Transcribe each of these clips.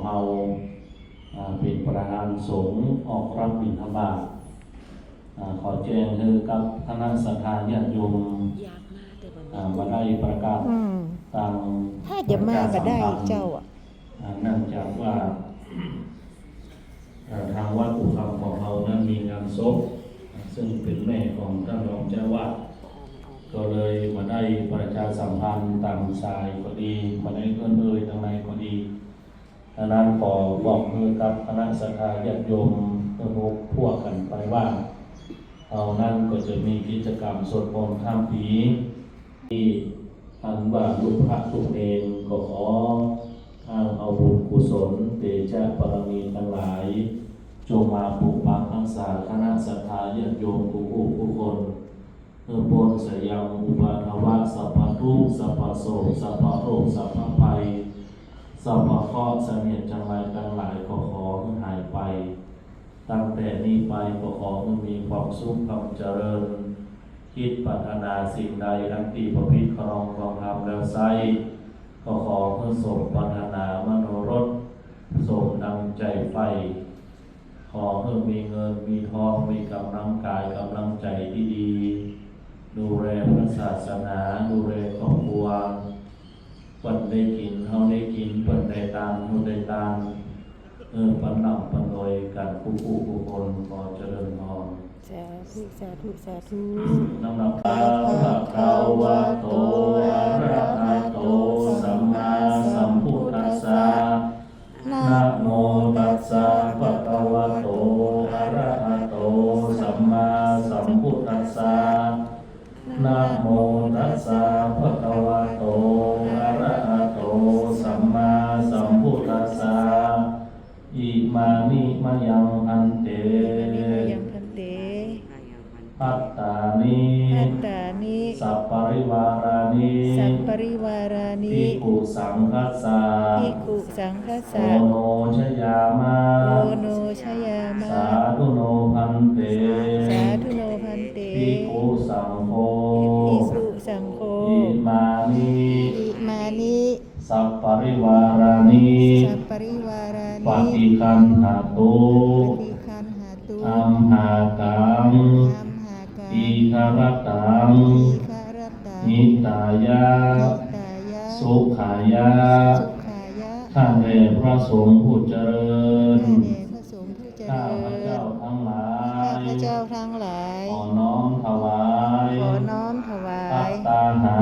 ເຮົາ ອາ ເປັນປະທານສົງອອກຮັບບິນທະບາດ ອາ ຂໍແຈ້ງໃຫ້ກັບຄະນະສັດທາຍາດໂຍມ ຢາກມາແຕ່ວ່າ ອາ ບໍ່ໄດ້ປະກາດ ອືມ ຕາມ ຖ້າຈະມາກໍໄດ້ເຈົ້າອະ ອາ ເນື່ອງຈາກວ່າ ເອີ່ ທາງວັດພູຄຳຂອງເຮົານັ້ນມີງານສົບ ເຊິ່ງເປັນແມ່ຂອງທ່ານຮອງເຈົ້າອາວາດ ກໍເລີຍບໍ່ໄດ້ປະຊາສຳພັນຕາມສາຍກໍດີ ບໍ່ໄດ້ເອີ້ນເອີ່ຍທາງໃດກໍດີ. ດັ່ງນັ້ນ ຂໍບອກໃຫ້ກັບຄະນະສັດທາຍາດໂຍມທຸກພວກກັນໄປວ່າ ເຮົານັ້ນກໍຈະມີກິດຈະກຳສວດມົນຂ້າມປີ ທີ່ອັນວ່າລູກພະລູກເນນກໍຂໍອ້າງເອົາບຸນກຸສົນເດຊະບາລະມີທັງຫຼາຍ ຈົ່ງມາປົກປັກຮັກສາຄະນະສັດທາຍາດໂຍມທຸກຜູ້ທຸກຄົນ ເພື່ອພົ້ນໄສຍາມອຸປາທະວະ ສັບພະທຸກ ສັບພະໂສກ ສັບພະໂລກ ສັບພະໄພ ສັບພະເຄາະ ສະເໜັດຈັງໄລທັງຫຼາຍ ກໍຂໍໃຫ້ຫາຍໄປ. ຕັ້ງແຕ່ນີ້ໄປກໍຂໍໃຫ້ມີຄວາມສຸກຄວາມຈະເລີນ ຄິດປາດຖະໜາສິ່ງໃດອັນທີ່ບໍ່ຜິດຂະໜອງຂອງທຳແລ້ວໃຊ້ ກໍຂໍໃຫ້ສົມປາດຖະໜາມະໂນລົດ ສົມດັ່ງໃຈໃຝ່. ຂໍໃຫ້ມີເງິນມີທອງ ມີກຳລັງກາຍກຳລັງໃຈທີ່ດີ ດູແລພະສາສະໜາ ດູແລຄອບຄົວ ເພິ່ນໄດ້ກິນ ເຮົາໄດ້ກິນ ເພິ່ນໄດ້ທານ ເຮົາໄດ້ທານ ເອີ ປັນລ່ຳປັນລວຍກັນຄູ່ຜູ້ຄູ່ຄົນ ຂໍຈະເລີນພອນ. ສາທຸ ສາທຸ ສາທຸ. ນະໂມຕັດສະ ພະຄະວະໂຕ ອະລະຫະໂຕ ສຳມາສຳພຸດທັດສະ. ນະໂມຕັດສະ ພະຄະວະໂຕ ອະລະຫະໂຕ ສຳມາສຳພຸດທັດສະ. ນະໂມຕັດສະ ພະຄະວະໂຕ ອະລະຫະໂຕ ສຳມາສຳພຸດທັດສະ. ອິມານິມະຍັງພັນເຕ ອິມານິມະຍັງພັນເຕ ພັດຕານິ ພັດຕານິ ສັບປະລິວາລານິ ສັບປະລິວາລານິ ພິກຂຸສັງຄັດສະ ພິກຂຸສັງຄັດສະ ໂອໂນຊະຍາມະ ໂອໂນຊະຍາມະ ສາທຸໂນພັນເຕ ສາທຸໂນພັນເຕ ພິກຂຸສັງໂຄ ພິກຂຸສັງໂຄ ອິມານິ ອິມານິ ສັບປະລິວາລານິ ສັບປະລິວາລານິ ປະຕິຄັນຫະຕຸ ປະຕິຄັນຫະຕຸ ອັມຫາກັງ ອັມຫາກັງ ອິຄະຣະຕັງ ອິຄະຣະຕັງ ຫິຕາຍະ ຫິຕາຍະ ສຸຂາຍະ ສຸຂາຍະ ຂ້າແດ່ພະສົງຜູ້ຈະເລີນ ຂ້າແດ່ພະສົງຜູ້ຈະເລີນ ຂ້າພະເຈົ້າທັງຫຼາຍ ຂ້າພະເຈົ້າທັງຫຼາຍ ຂໍນ້ອມຖວາຍ ຂໍນ້ອມຖວາຍ ພັດຕາຫາ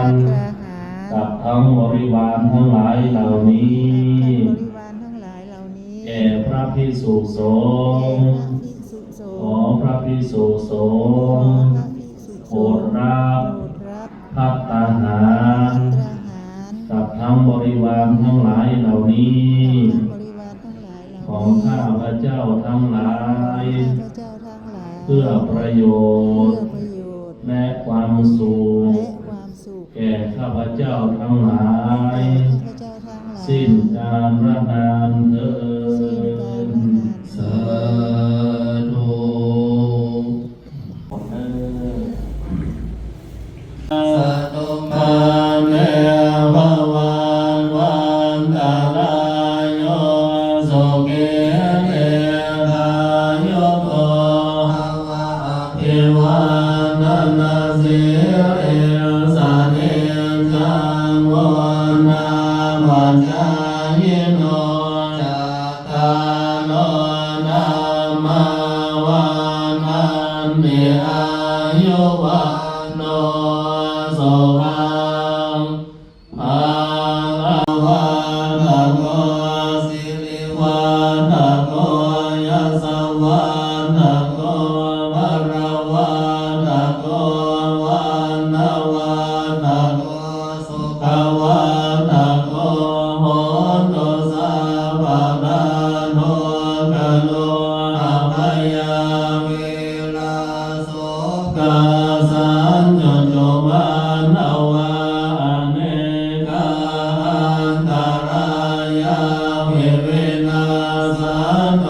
ນ ພັດຕາຫານ ກັບທັງບໍລິວານທັງຫຼາຍເຫຼົ່ານີ້ ກັບທັງບໍລິວານທັງຫຼາຍເຫຼົ່ານີ້ ແກ່ພະພິກຂຸສົງ ແກ່ພະພິກຂຸສົງ ຂໍພະພິກຂຸສົງ ຂໍພະພິກຂຸສົງ ໂປດຮັບ ໂປດຮັບ ພັດຕາຫານ ພັດຕາຫານ ກັບທັງບໍລິວານທັງຫຼາຍເຫຼົ່ານີ້ ກັບທັງບໍລິວານທັງຫຼາຍເຫຼົ່ານີ້ ຂອງຂ້າພະເຈົ້າທັງຫຼາຍ ຂອງຂ້າພະເຈົ້າທັງຫຼາຍ ເພື່ອປະໂຫຍດ ເພື່ອປະໂຫຍດ ແລະ ຄວາມສຸກ ແລະ ຄວາມສຸກ ແກ່ຂ້າພະເຈົ້າທັງຫຼາຍ ແກ່ຂ້າພະເຈົ້າທັງຫຼາຍ ສິ້ນການລະນານເທີ້ນ ສິ້ນການລະນານເທີ້ນ ສາທຸ. ສະຕຸມາເນ ພະວັດວັນຕະລາໂຍ ສຸຂີ ດີຄາຍຸໂກ ພະວະ ອະພິວາທະນະສີລິສະ ນິຈຈັງ ວຸດທາປະຈາຍິໂນ ຈາ ຕາໂລ ທຳມາ ວັດທັນຕິ ອາຍຸ ວັນໂນ ສຸຂັງ ພະລະວັດທະໂກ ສິລິວັດທະໂກ ຍະສະວັດທະໂກ ພະລະວັດທະໂກ ວັນນະວັດທະໂກ ສຸຂະວັດທະໂກ ໂຫຕຸ ສັບພະດາ ໂທຄະໂລ ອະພະຍາ ເວລາ ໂສກາ ສັນໂຈໂຈ ມານະວາ ອະເນກາ ອັນຕະລາຍາ ວິ ວິນາສະໂຕ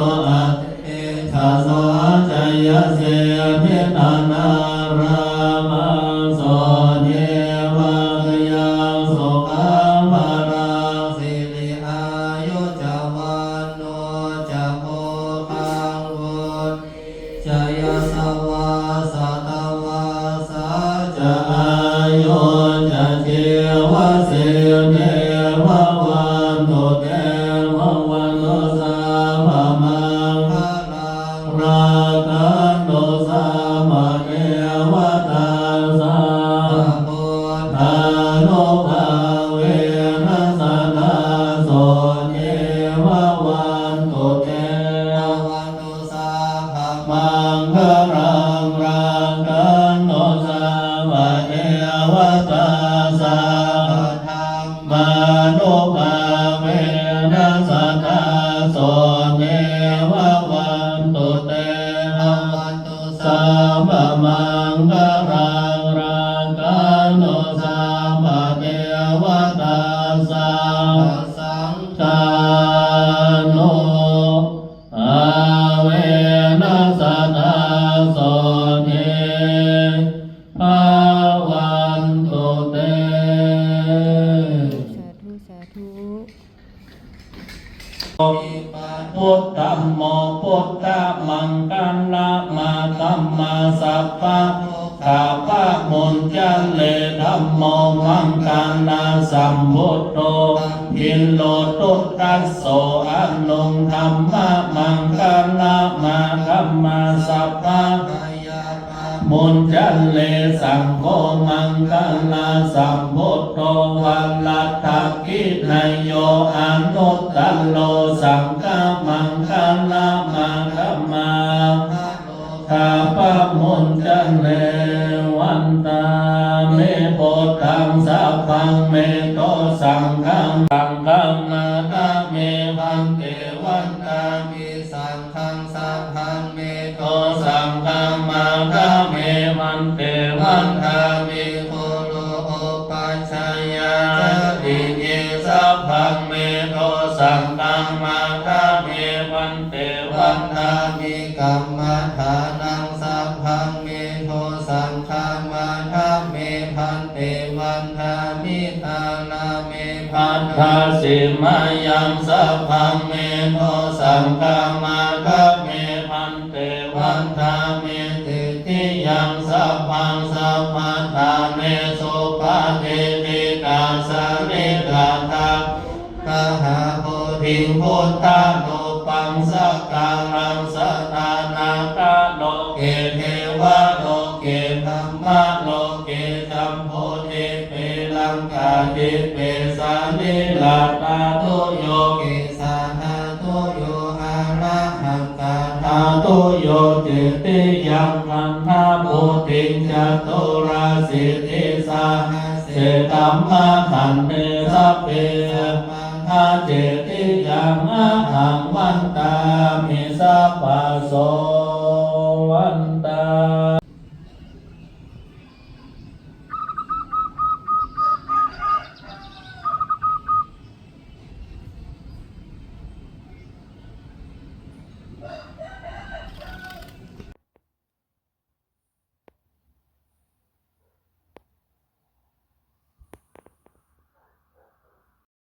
ທຳໂມ ພຸດທະມັງຄະລະມາກຳມາ ສັບພະທຸກຂະພະມຸນຈະເລ ທຳໂມ ມັງຄະລະສຳພຸດໂທ ທຳພິໂລກຸດທັດໂສ ອະນຸງ ທຳມະມັງຄະລະມາກຳມາ ສັບພະ ມຸນຈະເລ ສັງໂຄ ມັງຄະລະສຳພຸດໂທ ວະລັດຖະກິນະໂຍ ອະນຸດຕະໂລ ສັງຄະມັງຄະລະມາກຳມາ ຄະພະມຸນຈະເລ ວັນທາມິ ພຸດທັງ ສັບພັງ ເມໂທ ສັງຄັງ ສັງຄັງ ມາຄະເມ ພັນເຕ ວັນທາມິ ສັງ ຄັງ ສັບພັງ ເມໂທ ສັງຄັງ ມາຄະເມ ພັນເຕ ວັນທາມິ ຄຸລຸ ອຸປັດຊະຍາ ຈະຕິຍ ສັບພັງ ເມໂທ ສັງຄັງ ມາຄະເມ ພັນເຕ ວັນທາມິ ກຳມະຖານັງ ສັບພັງ ເມໂທ ສັງຄັງ ມາຄະເມ ພັນເຕ ວັນທາມິ ທາລາເມ ພັນທາສີມາຍັງ ສັບພັງ ເມໂທ ສັງຄັງ ມາຄະເມ ພັນເຕ ວັນທາມິ ຕິຕິຍັງ ສັບພັງ ສັບພະທາເນ ສຸປະຕິດຖິຕາ ສະລິລະທາຕຸ ຄະຫາໂພທິງ ພຸດທານຸປັງສະກາລັງ ສະຖານາຄາໂລເກ ເທວະໂລເກ ທຳມະໂລເກ ຈຳພູທິ ເປລັງກາທິເປ ສະລີລະທາຕຸໂຍ ເກສາທາຕຸໂຍ ອາລະຫັງກາທາຕຸໂຍ ເຈຕິຍັງ ຄັນທະພຸດທິງ ຈະຕຸລະສິດທິສາຫັດເສ ທຳມະຂັນເທ ສັບເພ ທຳມະເຈຕິຍັງ ອະຫັງວັນທາມິ ສັບພະໂສ ວັນທາ